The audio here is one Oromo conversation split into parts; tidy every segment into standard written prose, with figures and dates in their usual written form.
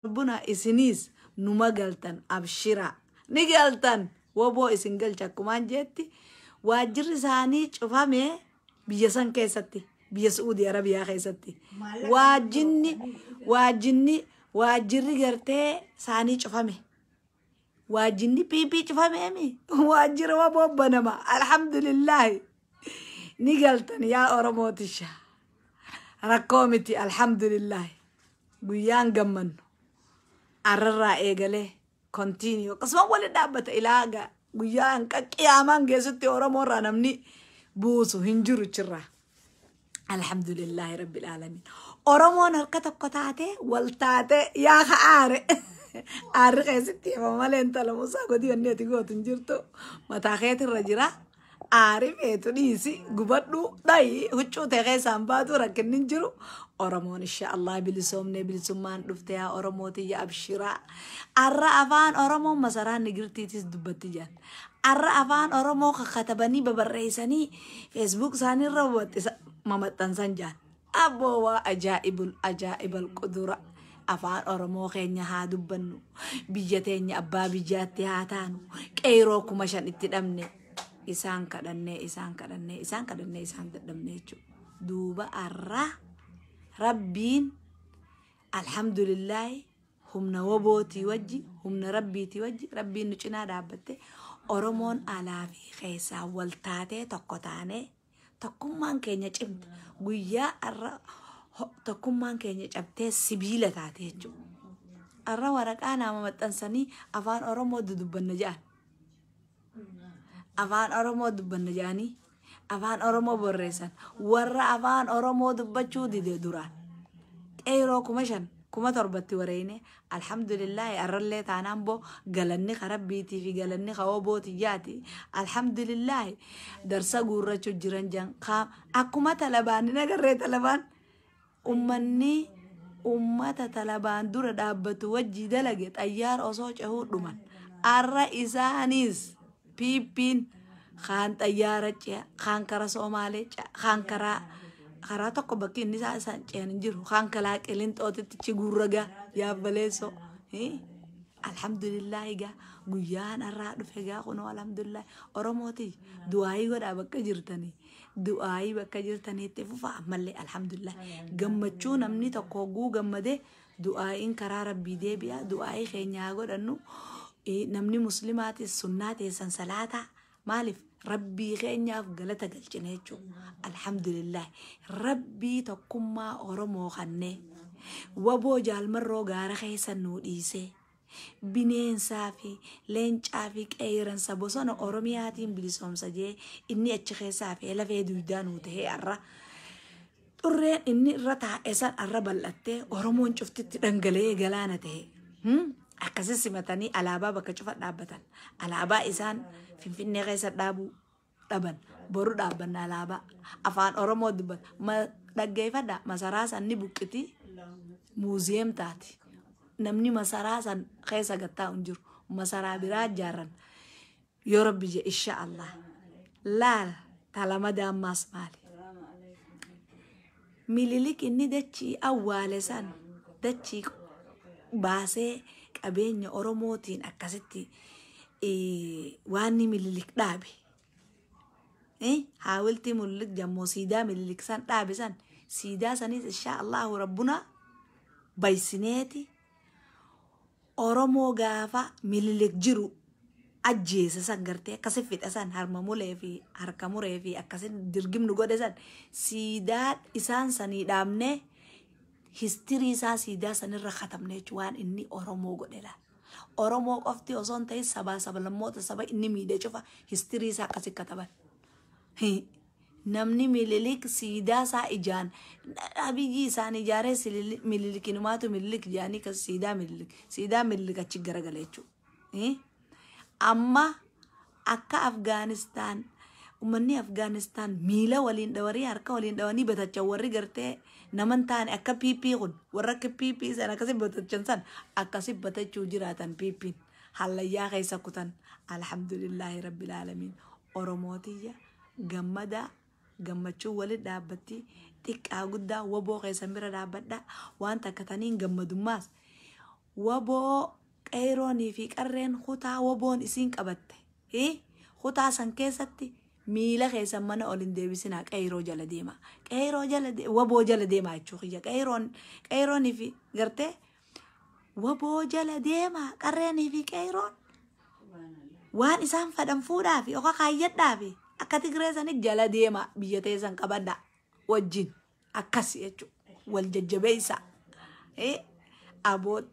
Rabbuna isiniis numa galtan, abshiraa ni galtan. Woboo isin galcha. Akkumaan jeetti, waajjirri isaanii cufamee biyya san keessatti, biyya Su'uudii Arabiyaa keessatti waajjinni waajjirri gartee isaanii cufame. Waajjinni PP cufameemi, waajjira woboo banama. Alhamdulillaahi, ni galtan yaa Oromootisha, rakkoo miti. Alhamdulillaahi, guyyaan gammannu arrarraa eegalee continue akkasuma wali dhaabbata ilaaga guyyaa hanqa qiyaamaan geessutti Oromoorraa namni buusu hin jiru chirraa. Alhamdulillaahi rabbil aalamiin. Oromoon harka tokko taatee, wal taatee, yaa aare aarri keessatti hima malee, intala Musaa godii wanni ati gootu hin jirtu, mataa keetirra jira. Aari feetu dhiisi, gubadhu, dhayi, huccuu ta'e keessaan baatu, rakkinni hin jiru. Oromoon insha Allah bilisoomnee, bilisummaan dhufte. Yaa Oromootiyya, abshiraa. Arra afaan Oromoo masaraa nigirtiitis dubbatti jiran. Arra afaan Oromoo kakatabanii babarreessanii Facebook isaaniirra mamaxxansan jaan. Abboo, waa ajaa'ibul ajaa'ibal qudura. Afaan Oromoo keenya haa dubbannu. Biyya teenya abbaa biyyaatti haa taanu. Qeeroo 5,000 itti dhabne. Isaan kadhannee, isaan kadhannee, isaan kadhannee, isaan dadhabne jechuudha. Duuba arraa Rabbiin alhamdulillaahi humna wobootii wajji, humna Rabbiitii wajji, Rabbiin nu cinaa dhaabbatte, Oromoon alaa fi keessaa wal taatee, tokko taanee, tokkummaan keenya cimte. Guyyaa arra tokkummaan keenya cabtee sibiila taate jechuudha. Arra waraqaa nama maxxansanii afaan Oromoo dudubbanna jedhan. Afaan Oromoo dubbanna jedhanii afaan Oromoo barreessan. Warra afaan Oromoo dubbachuu dide duraan. Qeeroo 5,000, 7,000tti wareeyne. Alhamdulillaahi, arrallee taanaan boo galanni ka Rabbiitii fi galanni ka wobootiyyaati. Alhamdulillaahi, darsa guurrachuu jiran jan akkuma talabaan hin agarree. Talabaan ummanni ummata talabaan dura dhaabbatu wajji dalage xayyaara osoo cehuu dhuman. Arra isaanis PPn kaan xayyaara ce'a, kaan kara Soomaalee ce'a, kaan karaa tokko bakki inni isaa isaan ce'an hin jiru, kaan kalaa Qilinxootitti chi guurragaa yaabbaleessoo. Alhamdulillah, gaa guyyaan har'aa dhufe gaa kunoo. Alhamdulillah, Oromooti, du'aayii godhaa bakka jirtanii, du'aayii bakka jirtaniitti fufa ammallee. Alhamdulillah, gammachuu namni tokko hogguu gammadee du'aayiin karaa Rabbii deebi'a. Du'aayii keenya haa godhannu. Namni muslimaatis sunnaa teessan salaataa. Maaliif? Rabbii keenyaaf galata galchine jechuudha. Alhamdulillah, Rabbii tokkummaa Oromoo kannee waboo jaalmarroo gaara keessa nuu dhiisee, bineensaa fi leencaa fi qeeransa bosona Oromiyaatiin bilisoomsa jee inni achi keessaa fi lafee dugdaa nuu tahee, arra xurreen inni irra taa'e san arra bal'attee Oromoon cuftitti dhangala'ee galaana ta'e. Akkasi simatanii alaabaa bakka cufa dhaabbatan. Alaabaa isaan Finfinnee keessa dhaabuu dhaban. Boru dhaabbanna alaabaa. Afaan Oromoo dubbata. Dhaggeeffadha, masaraa san ni buqqiti, museum taati. Namni masaraa san keessa gattaa'u hin jiru. Masaraa biraa ijaarran. Yoo Rabbi je, insha Allah. Laal talamada ammaas maali? Mililik inni dachii awwaale san dachii baasee qabeenya Oromootiin akkasitti waan ni Mililik dhaabe. Haawiltii Mililik jammoo siidaa Mililik san dhaabe san, siidaa sanis insha Allahu rabbuna baysineeti. Oromoo gaafa Mililik jiru ajjeese san gartee akkasi fixe san, harma mulee fi harka muree fi akkasi dirgimnu godhe san, siidaa isaan sanii dhaabnee history isaa siidaa sanirra katabne jechuun waan inni Oromoo godhe laal. Oromoo qofti osoo hin ta'in sabaa sablammoota saba inni miidhe cufa history isaa akkasi kataban. Namni Mililik siidaa isaa ijaan Abiyyi isaan ijaaree Mililik inumaatu Mililik jedhanii kan siidaa Mililik, siidaa Mililik achi garagale jechuudha. Amma akka Afgaanistaan, uummanni Afgaanistaan miila waliin dhawanii, harka waliin dhawanii batachan, warri gartee naman taane akka PP kun, warra akka PP san akkasi batachan san akkasi batachuu jiraatan. PPn hallayyaa keessa kutan. Alhamdulillaahi rabbil aalamiin. Oromootiyya, gammadaa, gammachuu walit dhaabbatti. Xiqqaa guddaa woboo keessan bira dhaabbadha. Waan takka taniin gammadummaas Waboo qeeroonii fi qarreen kutaa waboon isiin qabatte. Kutaa san keessatti miila keessan mana ol hin deebisinaa qeeroo jala deema. Qeeroo jala waboo jala deema jechuudha. Qeeroonii fi gartee waboo jala deema qarreenii fi qeeroon. Waan isaan fadhan fuudhaa fi yookaan kaayyadhaa fi akka Tigree sanit jala deema biyya teessan qabadhaa wajjin akkas jechuudha. Wal jajjabeessa. Aboon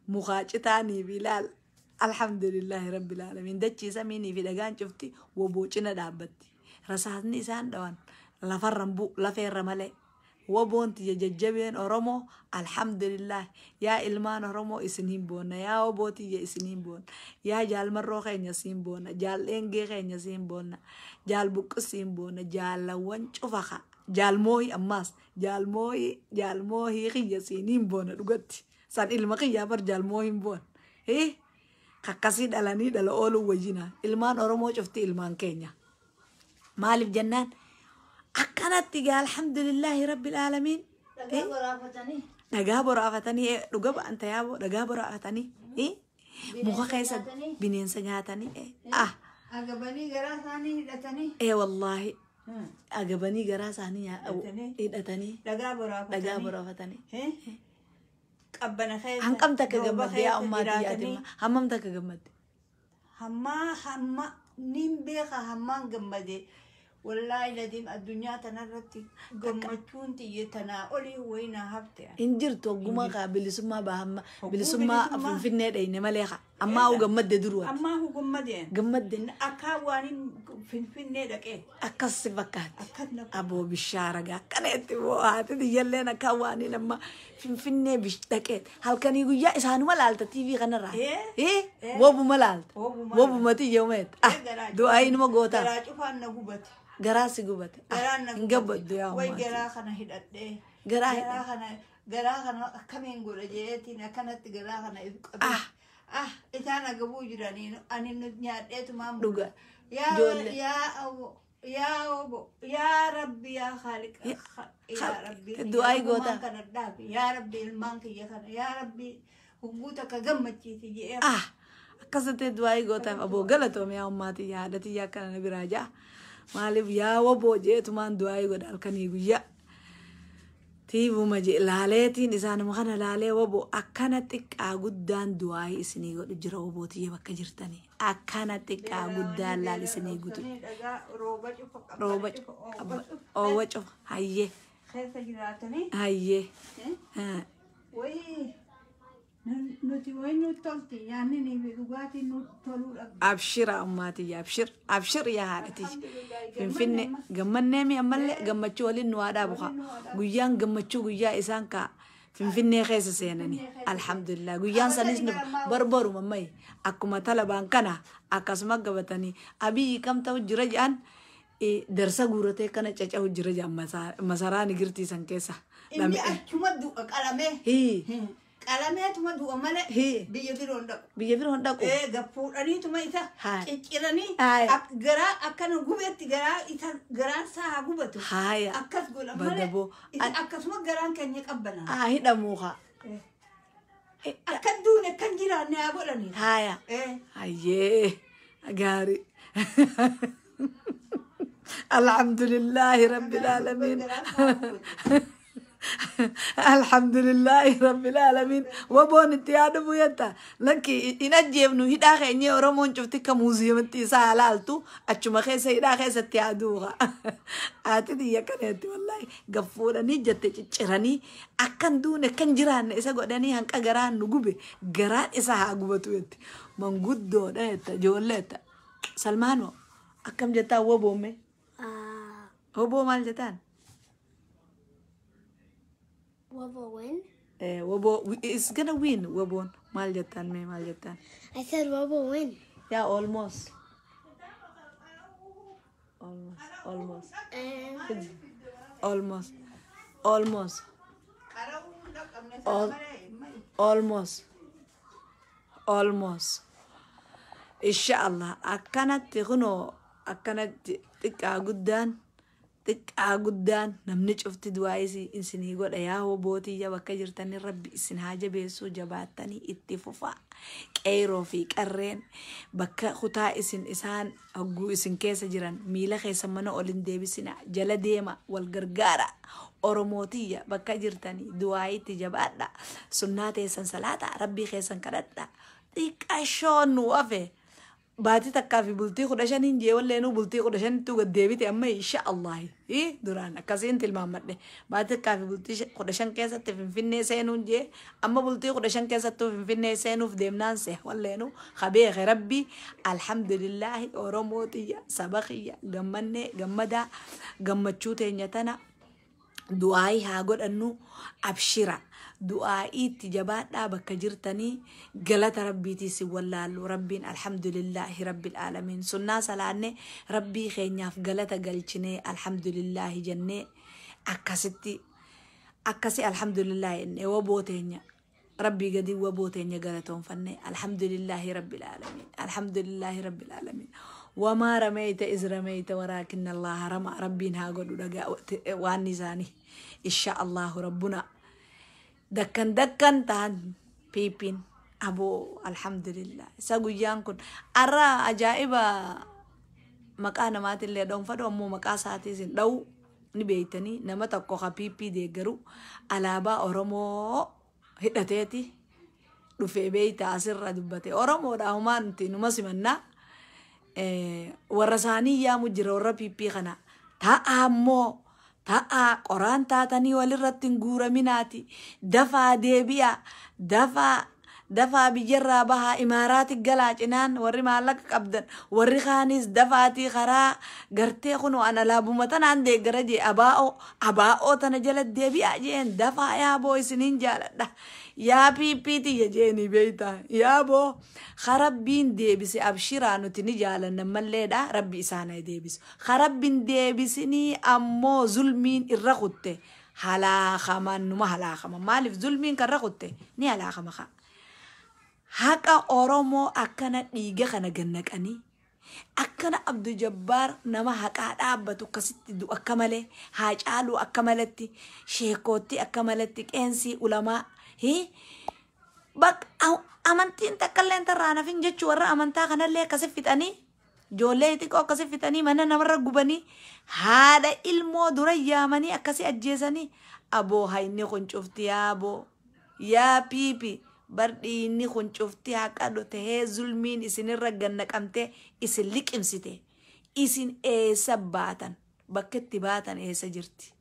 mukaa citaanii fi ilaal. Alhamdulillahi rabbil aalamiin. Dachii samiinii fi dhagaan cufti waboo cina dhaabbatti. Rasaasni isaan dhawan lafarran bu'u lafeerra malee. Waboon tiyya jajjabeen Oromoo alhamdulillah yaa ilmaan Oromoo isiniin boonna yaa waboo tiyya isiniin boonna yaa jaalmarroo keenya siin boonna jaal dheengee keenya siin boonna jaal buqqis siin boonna jaalawwan cufaqa jaalmoohii ammaas jaalmoohii kiyya siiniin boonna dhugatti san ilma kiyyaa bar jaalmoohiin boonna kakkasii dhalanii dhala ooluu wajjina ilmaan Oromoo cufti ilmaan keenya maaliif jennaan akkanatti gaa alhamdulillahi rabbil aalamiin. Dhagaa boraafatanii dhuga ba'an tayaaboo dhagaa boraafatanii muka keessa bineensa nyaatanii. Agabanii garaa isaanii hidhatanii. Wallaahi agabanii garaa isaanii hidhatanii. Dhagaa boraafatanii. Qabbana keessa. Hanqam takka gammadde yaa ummaatii yaatimma hammam takka gammadde. Hamma niin beeka hammaan gammade. Wallaahi ladiim addunyaa tanarratti gammachuun xiyye tanaa olii wayinaa hafte. Hin jirtu ogummaa kaa bilisummaa bahamma bilisummaa finfinnee dheyne malee kaa ammaa hu gammadde duruwati. Ammaa hu gammadeen. Gammadde. Akkaa waan finfinnee dhaqee. Akkas si fakkaatti. Aboo bishaara gaa akkana itti haati xiyyalleen akka waan amma finfinnee dhaqee halkanii guyyaa isaanuma laalta TV kanarraa. Wobuma laalta. Wobuma xiyya umeet. Du'aa inuma gootaa. Garaa cufaan na gubate. Garaa si gubate. Hin gabbaddu yaa Way garaa kana hidhadhee. Garaa kana akkamiin godha jeetiin akkanatti garaa kana qabee. Isaan agabuu jiranii ani nyaadheetumaan dhuga. Yaa obbo yaa rabbi yaa Khaaliq yaa rabbi. Du'aa gootaa. Kana dhaabi yaa rabbi ilmaan kiyya kana yaa rabbi hugguu takka gammachiisi jedhee. Akkasitti du'aa gootaaf aboo galatoome yaa ummaatii yaa haadha tiyyaa akkana na biraa ja'a. Maaliif yaa waboo jeetumaan du'aa godha halkanii guyyaa. Tiivuma jee laaleetiin isaanuma kana laalee waboo akkana xiqqaa guddaan du'aa isinii godhu jira waboo tiyya bakka jirtanii. Akkana xiqqaa guddaan laal isinii guutu. Rooba oowwa cufa hayyee. Keessa jiraatanii. Hayyee. Wayii nuti wayi nuti tolti nyaanni fi dhugaatiin nuti toluu dhabde. Abshira ummaatiyya abshir abshir yaa haadhatiyya. Finfinne gammannee mi ammallee gammachuu waliin nu haa dhaabu haa. Guyyaan gammachuu guyyaa isaan kaa Finfinnee keessa seenanii alhamdulillah guyyaan sanis nu barbaruma mayi akkuma talabaan kana akkasuma gabatanii abiyyi kam ta'u jira jedhan darsa guuratee kana caca'u jira jedhan masaraa nigirtii san keessa. Inni achuma du'a qalamee. Qalameetuma du'a malee biyya biroon dhaqu. Biyya biroon dhaqu. Fuudhaniituma isa cicciranii garaa akkana gubetti garaa isa garaan isaa haa gubatu. Akkas godhan malee akkasuma garaan keenya qabbanaa. Haa hidhamuu haa. Akkan duune akkan jiraanne haa godhani. Haaya. Hayyee gaarii. Alhamdulillahi rabbil aalamiin. Alhamdulillahi rabbil aalamiin. Waboon itti yaadamu yetta. Lakki hin ajjeefnu hidhaa keenya Oromoon cufti akka muuziyeematti isaa alaaltu achuma keessa hidhaa keessatti yaaduuqa. Haati xiyya kaneetti wallaahi gaffuudhanii jette cicciranii akkan duune akkan jiraanne isa godhanii hanqa garaan nu gube garaan isa haa gubatu jetti. Manguddoodha jetta ijoollee jetta. Salmaanoo akkam jettaan waboomme? Waboo maal jettaan? Wabo win? Wabo is gonna win. Wabon maal jettaan mee maal jettaan? I said Wabo win. Yeah, almost. Almost, almost. Almost. Almost. Almost. Almost. Inshallah akkanatti kunoo akkanatti xiqqaa guddaan Xiqqaa guddaan namni cufti du'aa isinii godha. Yaa wobootiyya, bakka jirtanii Rabbi isin haa jabeessuu, jabaattanii itti fufaa. Qeeroo fi qarreen bakka kutaa isin isaan hogguu isin keessa jiran miila keessa mana ol hin deebisina, jala deema, wal gargaara. Oromootiyya, bakka jirtanii du'aa itti jabaadha. Sunnaa teessan salaata, Rabbii keessan kadhadha. Xiqqashoon nu hafe baatii takkaa fi bultii 15n jee, walleenuu bultii 15ttuu gad deebite amma, insha Allahi. Duraan akkasiin tilmaammadhe, baatii takkaa fi bultii 15 keessatti Finfinnee seenuun jee. Amma bultii 15 keessattuu Finfinnee seenuuf deemnaan see walleenuu kabeeke Rabbi. Alhamdulillahi. Oromoo xiyya, saba kiyya, gammannee gammadaa. Gammachuu teenya tana du'aayii haa godhannu. Abshira, du'aayii itti jabaadhaa bakka jirtanii. Galata Rabbiitii si wallaallu Rabbiin. Alhamdulillaahi Rabbil aalamiin. Sunnaa salaanne, Rabbii keenyaaf galata galchinee, alhamdulillaahi jennee, akkasitti akkasi alhamdulillaahi jennee, waboo teenya Rabbii gadi waboo teenya galatoonfanne. Alhamdulillaahi Rabbil aalamiin, alhamdulillaahi Rabbil aalamiin. Wamaa rameyta iz rameyta walaakinna Allaha rama. Rabbiin haa godhu dhagaa waan isaanii, insha Allahu rabbuna dakkan dakkan ta'an piippiin aboo. Alhamdulillah. Isa guyyaan kun arra ajaa'iba. Maqaa namaatillee dha'uun ammoo maqaa isaatiis hin dha'u, ni beeytanii. Nama tokko ka piippii deeggaru alaabaa Oromoo hidhateeti dhufee beeyta asirra dubbate. Oromoodha, humaan nuti numa simannaa. Warra isaanii yaamu jira, warra piippii kana ta'a ammoo ta'a qoraan taatanii walirratti hin guuraminaati. Dafaa deebi'a, dafaa dafaa biyyarraa bahaa, Imaaraati galaa. Cinaan warri maallaqa qabdan, warri kaanis dafaatii karaa gartee kunoo an alaabuma tanaan deeggara jee, abaa'oo abaa'oo tana jala deebi'aa jeen. Dafaa yaaboo, isiniin jaaladha, yaa piippiitiyya jeeni beeyta. Yaaboo, karabbiin deebise abshiraa, nuti ni jaalanna malleedha. Rabbi isaan haa deebisu. Karabbiin deebisinii ammoo zulmiin irra kutte halaakaman, numa halaakama. Maaliif zulmiin kan irra kutte ni halaakama? Kaa haqa Oromoo akkana dhiiga kana gannaqanii, akkana Abdu Jabbaar nama haqaa dhaabbatu akkasitti du'u, akka malee haa caaluu, akka malatti sheekootti, akka malatti qeensii ulamaa bak amantiin takka illee tarraa nafin jechuu. Warra amantaa kanallee akkasi fixanii, ijoollee xiqqoo akkasi fixanii, mana namarra gubanii, haadha ilmoo dura yaamanii akkasi ajjeesanii. Aboo, hayni kun cufti, yaaboo, yaa piipi, bardhiinni kun cufti haqa tahee zulmiin isinirra gannaqamtee isin liqimsite. Isin eessa baatan? Bakka itti baatan eessa jirti?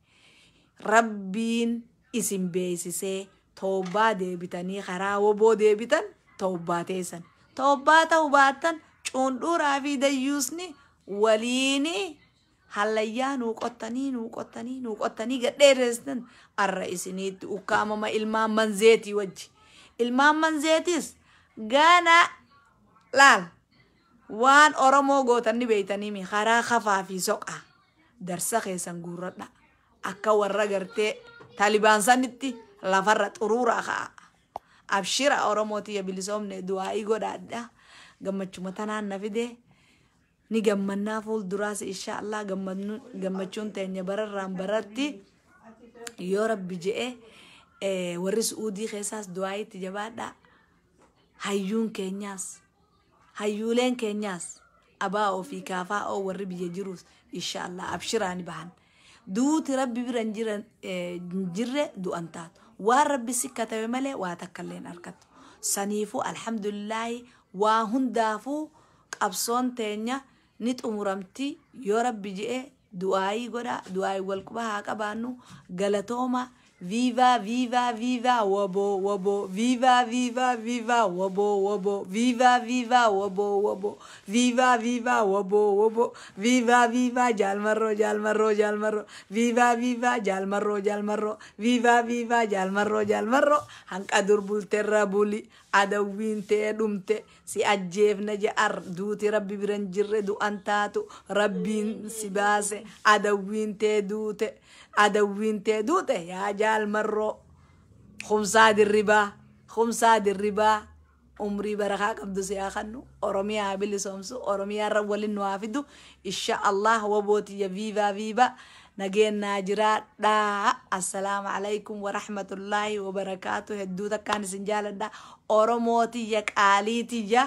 Rabbiin isin beeksisee toobbaa deebitanii karaa woboo deebitan, toobbaa teessan. Toobbaa ta'uu baattan cuundhuuraa fi dayyuusni waliini hallayyaa nuu qottanii, nuu qottanii, nuu qottanii gadheeressan. Arra isiniitti ukkaamama ilmaan manzeetii wajji. Ilmaan manzeetis gana laal waan Oromoo gootan ni beeytanii. Karaa kafaa fi soqaa darsa keessan guurradha. Akka warra gartee Taalibaan sanitti lafarra xuruuraa ka'a. Abshira, Oromootiyya, bilisoomne. Du'aa'ii godhaadha. Gammachuma tanaan na fide ni gammannaa. Fuulduraas insha Allah gammachuun teenya bararraan baratti yoo Rabbi je'e. Warri Su'uudii keessaas du'aa'iitti jabaadha. Hayyuun keenyaas, hayyuuleen keenyaas, abaa ofii kaafaa oo warri biyya jiruus insha Allah abshiraa, ni bahan. Duuti Rabbi bira hin jirre du'an taatu. Waan Rabbi si katabe malee waa takka illee hin argattu. Saniifuu alhamdulillaahi, waa hundaafuu qabsoon teenya ni xumuramti yoo Rabbi je'e. Du'aayii godha, du'aayii wal quba haa qabaannu. Galatooma. Viva viva viva wabo wabo, viva viva viva wabo wabo, viva viva wabo wabo, viva viva wabo wabo, viva viva Jaalmarroo, Jaalmarroo, Jaalmarroo, viva viva Jaalmarroo, Jaalmarroo, viva viva Jaalmarroo, Jaalmarroo. Hanqa dur bulteerra buli, adawwiin tee dhumte. Si ajjeefna je'ar, duuti Rabbi biran jirre du'an taatu. Rabbiin si baase, adawwiin tee duute, adawwiin tee duute. Yaa Jaalmarroo, Kumsaa Dirribaa, Kumsaa Dirribaa, umrii barakaa qabdu si haa kennu. Oromiyaa bilisoomsu, Oromiyaa irra waliin nu haa fidu insha Allah. Wabootiyya, viva viva. Nageenyaa jiraadhaa. Assalaamu alaikum warahmatullaahi wabarakaatu. Hedduu takkaan isin jaaladha. Oromoo tiyya, qaalii tiyya.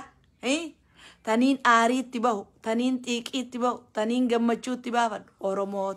Taniin aariitti bahu, taniin xiiqiitti bahu, taniin gammachuutti baafadhu. Oromoo.